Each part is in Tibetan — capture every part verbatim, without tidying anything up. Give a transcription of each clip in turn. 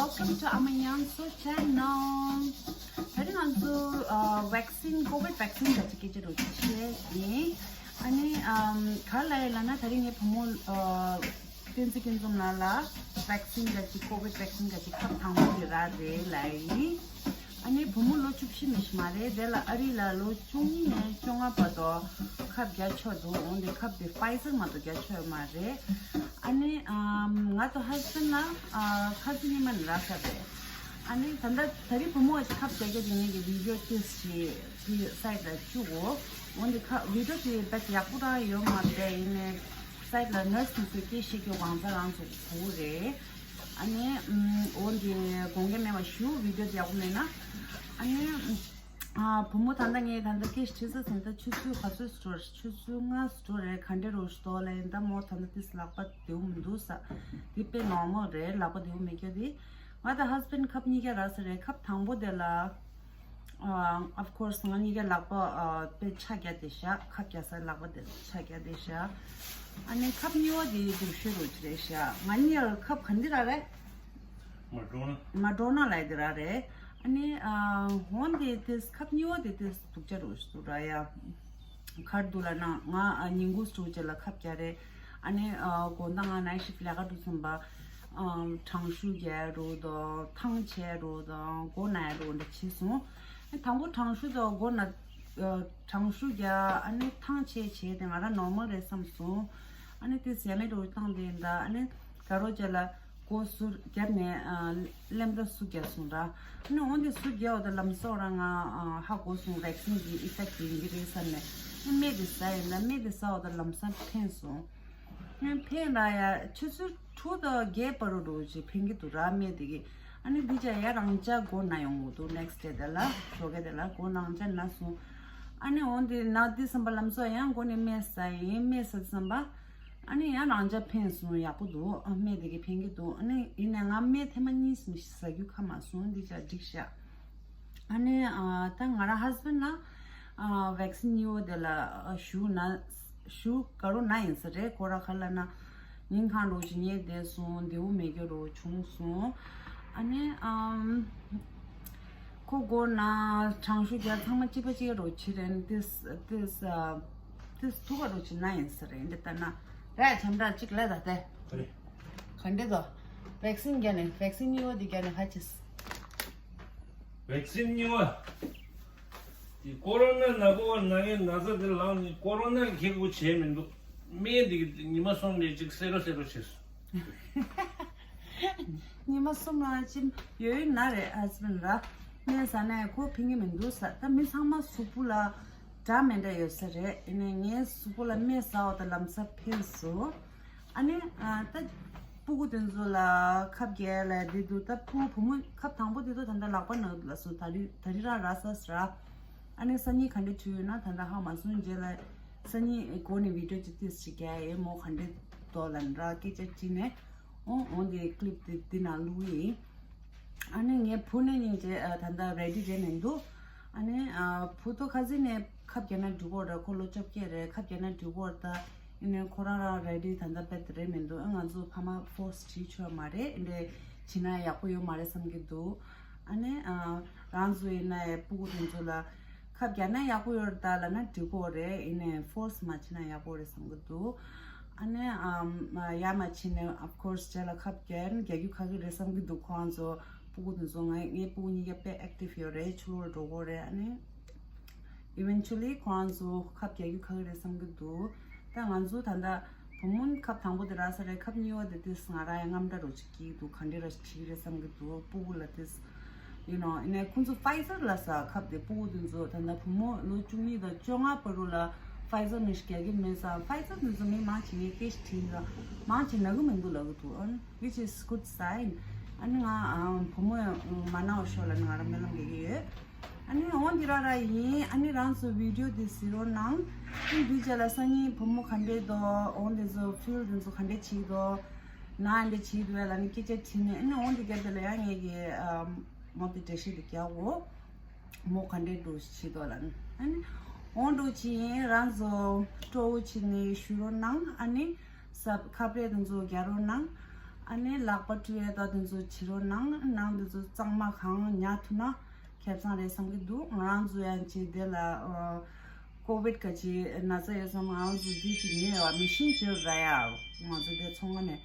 Welcome to Ama Nyangso channel. ད་རིང་ང་ཚོ་ཨ་vaccine, COVID vaccine ག་ཅིག་སྐད་ཆ་རོ་ཅིག་བཤད་ཡིན། ཨ་ནི་ཨམ་ག་ལ་ཡིན་ལབ་ན། ད་རིང་ངའི་བུ་མོ་ཨ་བསྟན་འཛིན་སྐྱིད་འཛོམས་ལགས་ལ་vaccine ག་ཅིག་COVID vaccine ག་ཅིག་ཁབ་དང་པོ་དེ་རག་རེད་ལབ་ཡིན། ཨ་ནི་བུ་མོ་ལོ་བཅུ་བཞི་མི་ཞིག་མ་རེད། དེ་ལ་ཨ་རི་ལ་ལོ་བཅུ་གཉིས་ནས་བཅོ་ལྔ་བར་དུ་ཁབ་བརྒྱབ་ཆོག་འདུག་འོན་ཏེ་ཁབ་དེ་Pfizer མ་གཏོགས་བརྒྱབ་ཆོག་ཡོད་མ་རེད། ཨ་ནི་ཨམ་ང་དང་husband ལ་ཨ་ཁ་སང་ཉི་མ་ནས་རག་ཚར་རེད། ཨ་ནི་ད་ལྟ་ད་རིང་བུ་མོ་ཁབ་བརྒྱབ་རྒྱུ་དེ་ངེད་ཀྱི་video clips ཞིག་དེ་site ལ་བཅུག་གོ། འོན་ཏེ་ཁ་video དེ་དཔེ་ཡག་པོ་རང་ཡོད་མ་རེད། ཡིན་ནའི་site ལ་nurse དེ་ཚོས་སྐད་བཤད་རྒྱུ་གང་ཚ་རང་ཚོ་གོ་གི་རེད། ཨ་ནི་ཨམ་འོན་ཏེ་དགོངས་འགལ་མེད་པ་ཞུ། video དེ་ཡག་པོ་མེད་ན། ཨ་ནི་ཨ་བུ་མོ་ད་ལྟ་ངས་ད་ལྟ་སྐད་ཆ་དྲིས་ས་ཟིན། ད་ཆུ་ཚོད་ག་ཚོད་འགྲོ་རེད། ཆུ་ཚོད་ལྔ་འགྲོ་རེད། ག་འདྲ་རོ་ཞིག་འདུག་ལབ་ཡིན། ད་མོ་ད་ལྟ་ཏིས་ལག་པ་བདེ་པོ་མི་འདུག་ས། དེ་དཔེ་normal རེད། ལག་པ་བདེ་པོ་མེད་རྒྱུ་དེ། ང་དང་husband ཁབ་གཉིས་ཀ་རག་ས་རེད། ཁབ་དང་པོ་དེ་ལ་ཨ་of course ང་གཉིས་ཀ་ལག་པ་ཨ་དཔེ་ཆ་བརྒྱབ་བསྡད་ཤག་ཁབ་བརྒྱབ་ས་ལག་པ་དེ་ཆ་བརྒྱབ་བསྡད་ཤག་ཨ་ནི་ཁབ་གཉིས་པ་དེ་སྡུག་ཤོས་རོ་ཅིག་རེད་ཤག་ང་གཉིས་ལ་ཁབ་ག་འདི་རག་རེད། Moderna། Moderna ལབ་དེ་རག་རེད། ཨ་ནི་ཨ་འོན་ཏེ་དེ་ཁབ་གཉིས་པ་དེ་དེ་སྡུག་ཅག་རོ་ཞིག་འདུག་ར་ཡ། ག་རེ་འདུག་ལབ་ན་ང་ཨ་ཉིན་གུང་སུ་བྱས་ལ་ཁབ་བརྒྱབ་རེད། ཨ་ནི་ཨ་དགོང་དག་ང་night shift ལས་ཀ་འགྲོ་ཙམ་པ་ཨ་གྲང་ཤུར་རྒྱག་རོ་དང་ཐང་ཆད་རོ་དང་མགོ་ན་ཡ་རོ་འདྲ་བྱས་སོང་། ཨ་དང་པོ་གྲང་ཤུར་དང་མགོ་ན་ཨ་གྲང་ཤུར་རྒྱག་ཨ་ནི་ཐང་ཆད་བྱས་དེ་ང་རང་normal རེད་བསམ་སོང་། ཨ་ནི་དེ་ཟས་མེད་རོ་བཏང་དེ་འདྲ། ཨ་ནི་ད་རོ་བྱས་ལ། མགོ་སུ་བརྒྱབ་ནས་ཨ་སླེབས་ད་སུ་བརྒྱབ་སོང་ར། ཨ་ནི་འོན་ཏེ་སུ་བརྒྱབ་འོ་ད་ལམ་སང་ར་ང་ཨ་ཧ་གོ་སོང་། vaccine གི་effect ཡིན་གྱི་རེད་བསམ་ནས། ཨ་སྨན་དེ་ཟ་ཡིན་ན་སྨན་དེ་ཟ་འོ་ད་ལམ་སང་ཕན་སོང་། ཨ་ཕན་ར་ཡ་ཆུ་ཚོད་དྲུག་དང་བརྒྱད་བར་དུ་འགྲོ་ཅིག་ཕན་གྱི་འདུག་ར་སྨན་དེ་གི། ཨ་ནི་འདི་ཅག་ཡ་རང་ཅག་མགོ་ན་ཡོང་གི་འདུག next day དེ་ལ་ཞོགས་ཀས་དེ་ལ་མགོ་རང་ཅག་ན་སོང་། ཨ་ནི་འོན་ཏེ་ན་དེ་བསམ་པ་ལམ་སང་ཡང་མགོ་ནས་སྨན་ཟ་ཡིན་སྨན་ཟ་བསམ་པ། ཨ་ནི་ཡང་རང་ཅག་ཕན་སོང་ཡག་པོ་འདུག་ཨ་སྨན་དེ་གི་ཕན་གྱི་འདུག་ཨ་ནི་ཡིན་ནའི་ང་སྨན་ཐེངས་མ་གཉིས་གསུམ་ཞིག་ཟ་རྒྱུ་ཁ་མ་སོང་། འདི་ཅག་འགྲིག་ཤག་ཨ་ནི་ཨ་ད་ང་རང་husband ལ་ཨ་vaccine གཉིས་པོ་དེ་ལ་ཨ་ཞུ་ན་ཞུ་ག་རོ་ན་ཡིན་ས་རེད། ཁོ་ར་ཁ་ལ་ན་ཉིན་གང་རོ་ཅིག་ཉལ་བསྡད་སོང་། བདེ་པོ་མེད་རྒྱུ་རོ་བྱུང་སོང་། ཨ་ནི་ཨམ་ཁོ་མགོ་ན་གྲང་ཤུར་རྒྱག་ཚང་མ་གཅིག་པ་གཅིག་རོ་ཅིག་རེད། ཏིས་ཏིས་ཨ་ཏིས་ཐུག་ག་རོ་ཅིག་ན་ཡིན་ས་རེད། འདི་ལྟ་ན་ར་བྱམས་བདག་གཅིག་ལ་ད་ལྟ་ག་རེ་ག་འདྲེ་དོ། vaccine བརྒྱབ་ནས་vaccine གཉིས་པ་འདི་བརྒྱབ་ནས་ཧ་ཅིས། vaccine གཉིས་པ་དེ་ཀོ་རོ་ན་ན་གོ་བ་ན་ངའི་ན་ཚ་དེ་ལངས་ནས་ཀོ་རོ་ན་གི་ཁེ་གུ་བྱས་མི་འདུག་སྨན་འདི་གི་ཉི་མ་གསུམ་ནས་ཅིག་སེ་རོ་སེ་རོ་བྱས་སོང་། ཉི་མ་གསུམ་ལ་ཅིག་ཡོད་ཡོད་ན་རེད། husband ར་སྨན་ཟ་ན་ཡང་ཁོ་ཕན་གྱི་མི་འདུག་ས། ད་མི་ཚང་མ་གཟུགས་པོ་ལ་འདྲ་མི་འདྲ་ཡོད་ས་རེད། ཡིན་ནའི་ངའི་གཟུགས་པོ་ལ་སྨན་ཟ་བ་དང་ལམ་སང་ཕན་སོང་། ཨ་ནི་ཨ་ད་སྤུ་གུ་དེ་ཚོ་ལ་ཁབ་རྒྱག་ལ་དེ་འདུག་ད་སྤུ་གུ་བུ་མོ་ཁབ་དང་པོ་དེ་ཚོ་ད་ལྟ་ལག་པ་ནང་ལ་སོང་། ད་རི་ད་རི་ར་ར་ས་ས་ར། ཨ་ནི་སང་ཉིན་ག་འདྲ་བྱུང་ཡོད་ན་ད་ལྟ་ཧ་མ་སོང་། རྗེས་ལ་སང་ཉིན་འགོ་ནས་video ཅིག་ཏིས་ཅིག་རྒྱག་ཡས། མོ་ག་འདྲ་འདུག་ལབ་ན་ར་སྐད་ཆ་དྲིས་ནས། འོ་འོ་འདི་clip དེ་འདི་ནང་བླུགས་ཡིན། ཨ་ནི་ངའི་བུ་ནི་སྙིང་རྗེ་ཨ་ད་ལྟ་ready རེད་མི་འདུག་ཨ་ནི་ཨ་བུ་ཏོ་ཁ་སང་ནས་ཁབ་རྒྱག་ན་འགྲིག་གོ་རེད། ཁོ་ལོ་བཅོ་བརྒྱད་རེད། ཁབ་རྒྱག་ན་འགྲིག་གོ་རེད། ད་ཡིན་ནའི་ཁོ་རང་རང་ready ད་ལྟ་དཔེ་དེ་རེད་མི་འདུག་ཨ་ང་ཚོ་ཕ་མ་force བྱེད་ཆོག་མ་རེད། འདི་འདྲ་བྱེད་ན་ཡག་པོ་ཡོད་མ་རེད་བསམ་གྱི་འདུག་ཨ་ནི་ཨ་རང་ཚོ་ཡིན་ན་ཡང་སྤུ་གུ་དེ་ཚོ་ལ་ཁབ་རྒྱག་ན་ཡག་པོ་ཡོད་རེད། ད་ལབ་ན་འགྲིག་གོ་རེད། ཡིན་ནའི་force མ་བྱེད་ན་ཡག་པོ་རེད་བསམ་གྱི་འདུག་ཨ་ནི་ཨམ་ཡ་མ་བྱས་ནས་of course རྗེས་ལ་ཁབ་རྒྱག་རྒྱག་རྒྱུ་ཁག་གི་རེད་བསམ་གྱི་འདུག་ཁོ་རང་ཚོ་སྤུ་གུ་དེ་ཚོ་ང་ངའི་སྤུ་གུ་གཉིས་ཀ་དཔེ་active ཡོད་རེད། ཕྱི་ལོགས་ལ་འགྲོ་གོ་རེད། ཨ་ནི་eventually ཁོ་རང་ཚོ་ཁབ་རྒྱག་རྒྱུ་ཁག་གི་རེད་བསམ་གྱི་འདུག་ད་ང་ཚོ་ད་ལྟ་བུ་མོ་ཁབ་དང་པོ་དེ་རག་ས་རེད། ཁབ་གཉིས་པ་དེ་དེས་ང་རང་ཡང་རྔམ་སྐྲག་རོ་ཅིག་སྐྱེ་གི་འདུག་ག་འདྲ་ར་ཅིག་བྱེད་ཀྱི་རེད་བསམ་གྱི་འདུག་སྤུ་གུ་ལ་དེས། You know ཨ་ནི་ཁོང་ཚོ་Pfizer ལབ་ས་ཁབ་དེ་སྤུ་གུ་དེ་ཚོ་ད་ལྟ་བུ་མོ་ལོ་བཅུ་གཉིས་དང་བཅོ་ལྔ་བར་དུ་ལ་Pfizer ནི་རྒྱག་གི་མེད་ས། Pfizer དེ་ཚོ་མི་མང་ཆེ་ངས་སྐད་ཆ་དྲིས་ན་མང་ཆེ་ན་གི་མི་འདུག་ལབ་གི་འདུག་ཨ་ནི་which is good sign. ཨ་ནི་ང་བུ་མོ་མ་ན་བ་ཤོག་ལབ་ནི་ང་རང་སྨོན་ལམ་རྒྱག་གི་ཡོད། ཨ་ནི་འོང་འདི་ར་ར་ཡིན། ཨ་ནི་རང་ཚོ་video དེ་གཟིགས་རོགས་གནང་། ཨ་ནི་འདི་རྗེས་ལ་སང་ཉིན་བུ་མོ་ག་འདྲས་འདུག་འོང་དེ་ཚོ་feel དེ་ཚོ་ག་འདྲས་བྱེད་འདུག་ན་འདྲས་བྱེད་འདུག་ལབ་ནི་སྐད་ཆ་དྲིས་ནས། ཨ་ནི་འོང་འདི་རྒྱབ་དེ་ལ་ཡང་ངས་ཀྱི་མོ་དེ་འགྲེལ་བཤད་དེ་རྒྱག་གོ། མོ་ག་འདྲས་འདུག་བྱེད་འདུག་ལབ་ནི། ཨ་ནི་འོང་འདུག་བྱེད་ཡིན། རང་ཚོ་སྤྲོ་བོ་བྱེད་ནི་ཞུ་རོགས་གནང་། ཨ་ནི་ས་ཁ་པར་དེ་ཚོ་རྒྱག་རོགས་གནང་། ཨ་ནི་ལག་པ་བཀྲུ་ཡས་དང་དེ་ཚོ་བྱེད་རོགས་གནང་། ནང་དེ་ཚོ་གཙང་མ་གང་ཉར་ཐུབ་ན་ཁེ་བཟང་རེད་བསམ་གྱི་འདུག་ང་རང་ཚོ་ཡང་ཅིག་དེ་ལ་ཨ་ཀོ་བིད་ག་ཅིག་ན་ཚ་ཡོད་ཙང་ང་རང་ཚོ་འདི་ཅིག་ཉོས་ཡོད། མི་ཤིན་བྱོས་ར་ཡ། ང་ཚོ་དེ་ཚོང་ཁང་ནས་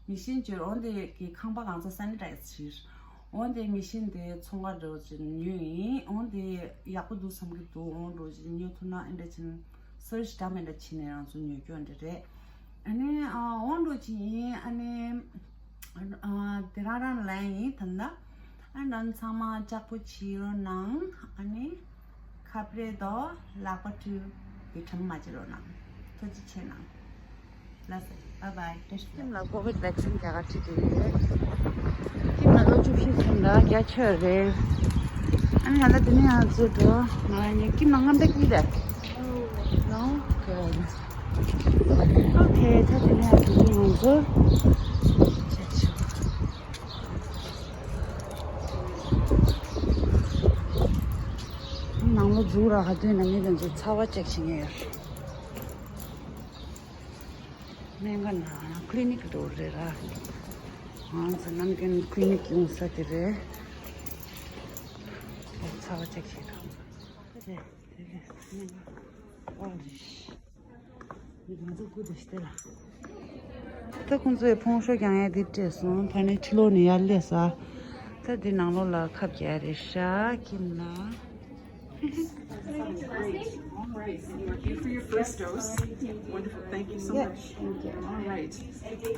མི་ཤིན་བྱོས། འོན་ཏེ་གི་ཁང་པ་གང་ཚ་སེ་ནི་ཊའི་ཛི་བྱས། འོན་ཏེ་མི་ཤིན་དེ་ཚོང་ཁང་འགྲོ་ཅིག་ཉོས་ཡིན། འོན་ཏེ་ཡག་པོ་འདུག་བསམ་གྱི་འདུག་འོང་འགྲོ་ཅིག་ཉོ་ཐུབ་ན་ཨེ་འདྲ་ཅིག་སུར་ཞིག་འདྲ་མི་འདྲ་བྱས་ནས་རང་ཚོ་ཉོ་རྒྱུ་འདྲ་རེད། ཨ་ནི་ཨ་འོང་འགྲོ་ཅིག་ཡིན། ཨ་ནི་ཨ་དེ་རང་རང་ལན་ཡིན། ད་ལྟ་ཨ་ནི་ཚང་མ་ལྕགས་པོ་བྱེད་རོགས་གནང་། ཨ་ནི་ཁ་པར་དོ་ལག་པ་བཀྲུ་ཡི་ཁྲམ་མ་བྱེད་རོགས་གནང་། ཐུགས་རྗེ་ཆེ་གནང་། ལགས་སོ། བྷའི་བྷའི། བཀྲ་ཤིས་བདེ་ལེགས། ཁྱིམ་ལ་ཀོ་བིད་ཝེག་སིན་རྒྱག་ག་ཁྲིད་དེ་ཡོད། ཁྱིམ་ལ་ལོ་བཅུ་བཞི་ཙམ་ར་རྒྱ་ཆེ་རེད། ཨ་ནི་ང་ལ་དེ་ནས་ཡང་ཚུར་འགྲོ། ང་ལ་ཉེ་ཁྱིམ་ལ་རྔམ་འདྲ་སྐྱིད་རེད། ནོ། གྷུཌ། ཨོ་ཁེ། ད་དེ་ནས་ཡང་དེ་ནས་ང་ཚོ། ནང་ལོ་འཛུགས་ར་ག་དུས་ན་མི་དེ་ཚོ་ཚ་བ་ཅེག་བྱེད་མཁན་ཡོད། སྨན་ཁང་ན་ཀི་ལི་ནིག་འདྲ་བོ་རེད་ར། ང་ཚོ་ནམ་རྒྱུན་ཀི་ལི་ནིག་ཡོང་ས་དེ་རེད། ཚ་བ་ཅེག་བྱེད་དང་། དེ་རེད། དེ་རེད། སྨན་ཁང་། ཨོ་རེད། ང་ཚོ་སྐུ་དེ་ཤི་དེ་ལ། ད་ཁོང་ཚོས་ཕོང་ཤོ་རྒྱག་ཡ་འདི་སྤྲད་སོང་། ཕ་ནི་ཕྱི་ལོགས་ནས་ཡར་སླེབས་ས། ད་འདི་ནང་ལོགས་ལ་ཁབ་རྒྱག་ཡ་རེད་ཤག་ཁྱིམ་ལ། Great. All right. So you are here for your first dose. Wonderful. Thank you so much. Thank you. All right.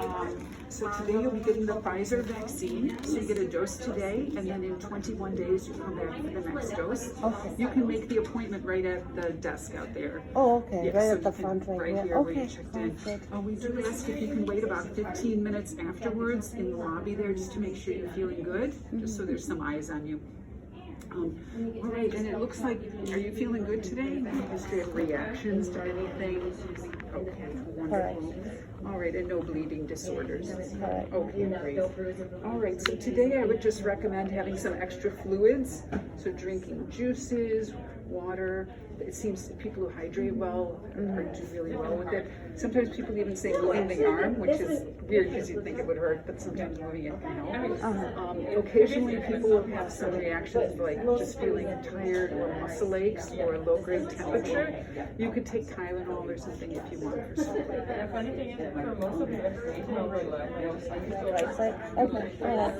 Um, so today you'll be getting the Pfizer vaccine. So you get a dose today, and then in twenty-one days you come back for the next dose. Okay. You can make the appointment right at the desk out there. Oh, okay. Yeah, right so at the front, right here. Right here where you checked in. Okay. Sounds good. Uh, we do ask if you can wait about fifteen minutes afterwards in the lobby there just to make sure you're feeling good, just so there's some eyes on you. Um, all right, and it looks like, are you feeling good today? No history of reactions to anything? Okay, wonderful. All right, and no bleeding disorders? Okay, great. All right, so today I would just recommend having some extra fluids, so drinking juices, water. It seems people who hydrate well are do really well with it. Sometimes people even say moving the arm, which is weird because you'd think it would hurt, but sometimes moving it can help. Um, occasionally, people will have some reactions like just feeling tired or muscle aches or a low grade temperature. You could take Tylenol or something if you want for something. Right side? Okay. All right.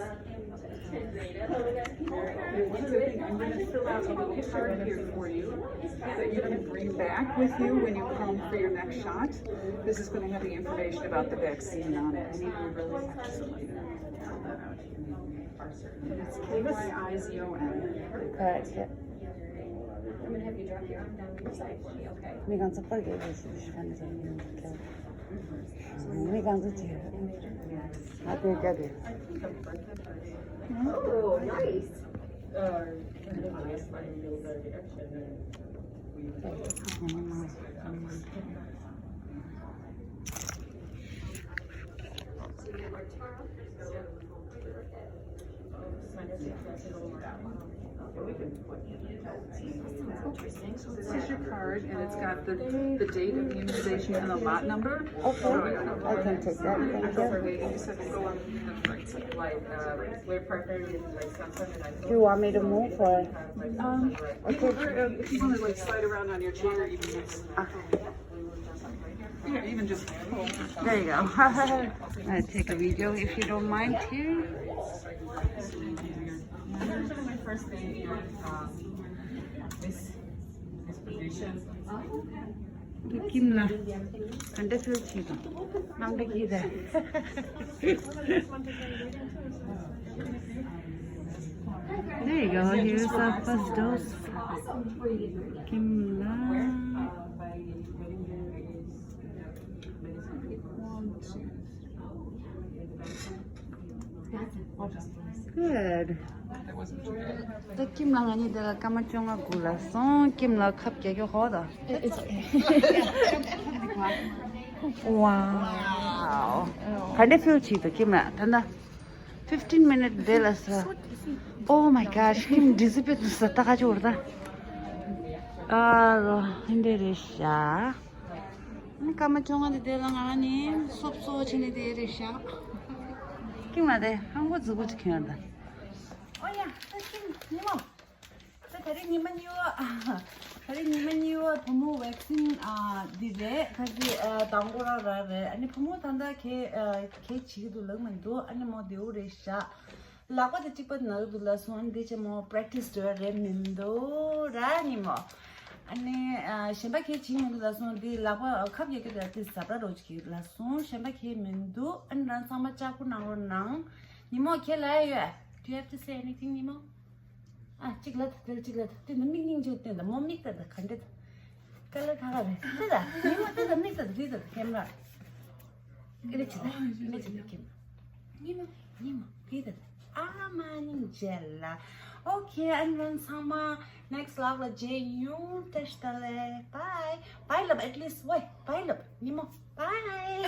One other thing, I'm going to fill out a little card here for you that you can bring back with you when you come for your next shot. This is going to have the information about the vaccine on it. It's K Y I Z O N. Correct, yeah. I'm going to have you drop your arm down to your side for me, okay? མི་གང་ཚོ་པར་རྒྱག་དགོས་ཞུ་ཞུ་ག་ནས་ཀྱང་མི་འདུག་མི་གང་ཚོ་བྱེད། ཨ་དེ་ག་དེ། Oh, nice. This is your card, and it's got the, the date of the immunization and the lot number. Okay, I can take that. Thank you. Do you want me to move or? Um, okay. If you want to like slide around on your chair, you can. Yeah, even just. There you go. I take a video if you don't mind too. My first day here, um, this, this position. ཁྱིམ་ལ་ག་འདྲ་ཕིལ་བྱེད་དང་། རྔམ་འདྲ་སྐྱིད་དེ། There you go. Here's our first dose. ཁྱིམ་ལ། Good. ད་ཁྱིམ་ལ་ང་གཉིས་དེ་ལ་སྐར་མ་བཅོ་ལྔ་སྒུག་ལ་སོང་། ཁྱིམ་ལ་ཁབ་རྒྱག་རྒྱུ་ཧོ་ད། It's okay. Wow. ག་འདྲ་ཕིལ་བྱེད་དང་ཁྱིམ་ལ་ད་ལྟ། Fifteen minute དེ་ལ་ས། Oh my gosh, ཁྱིམ་འདི་ཚོ་དཔེ་འདུག་ས་ད་ག་ཅོར་ད། ཨ་རོ་ཧིན་དེ་རེད་ཤག་ཨ་ནི་སྐར་མ་བཅོ་ལྔ་དེ་དེ་ལ་ང་ནི་སོབ་སོ་བྱས་ནས་དེ་རེད་ཤག་ཀིང་མ་དེ་ཧང་གོ་ཛུ་གུ་ཅི་ཁྱོད་ད། ཨོ་ཡ། ད་ཀིང་ཉི་མ། ད་ད་རེས་ཉི་མ་གཉིས་པ། ད་རེས་ཉི་མ་གཉིས་པ་བུ་མོ་ཝེག་སིན་ཨ་འདི་རེད། ཁ་ཅིག་ཨ་དང་པོ་རང་རང་རེད། ཨ་ནི་བུ་མོ་ད་ལྟ་ཁེ་ཨ་ཁེ་བྱེད་ཀྱི་འདུག་ལབ་མི་འདུག་ཨ་ནི་མོ་དེའུ་རེད་ཤག་ལག་པ་དེ་གཅིག་པ་ན་གི་འདུག་ལབ་སོང་། ཨ་ནི་དེ་ཆེ་མོ་པྲེག་ཊིས་འགྲོ་ཡ་རེད་མི་འདུག་ར་ཉི་མོ། ཨ་ནི་ཨ་གཞན་པ་ཁེ་བྱེད་མི་འདུག་ལབ་སོང་། དེ་ལག་པ་ཁབ་རྒྱག་གི་ར་དེ་ཟབ་ར་རོ་ཅིག་ལབ་སོང་། གཞན་པ་ཁེ་མི་འདུག་ཨ་ནི་རང་ཚང་མ་ལྕགས་པོ་གནང་རོགས་གནང་། ཉི་མོ་ཁྱེད་ལ་ཡོད། Do you have to say anything, ཉི་མོ? ཨ་གཅིག་ལ་དེ་གཅིག་ལ་དེ་ནི་མིག་སྙིང་རྗེ་བསྟན་ད་མོ་མིག་ད་ད་ག་འདྲ་ད་ཀ་ལ་ཐ་ག་རེད་དེ་ད་ཉི་མོ་དེ་ད་མིག་ད་ད་དེ་ད་ཀེམ་ར་ཀེ་ལ་ཅི་ད་ཀེ་ལ་ཅི་ད་ཀེམ་ར་ཉི་མོ་ཉི་མོ་དེ་ད་ཨ་མ་སྙིང་རྗེ་ལ། Okay, and then ཚང་མ་next vlog ལ་མཇལ་ཡོང་། བཀྲ་ཤིས་བདེ་ལེགས། Bye bye ལབ། At least ཝེ་bye ལབ་ཉི་མོ། Bye.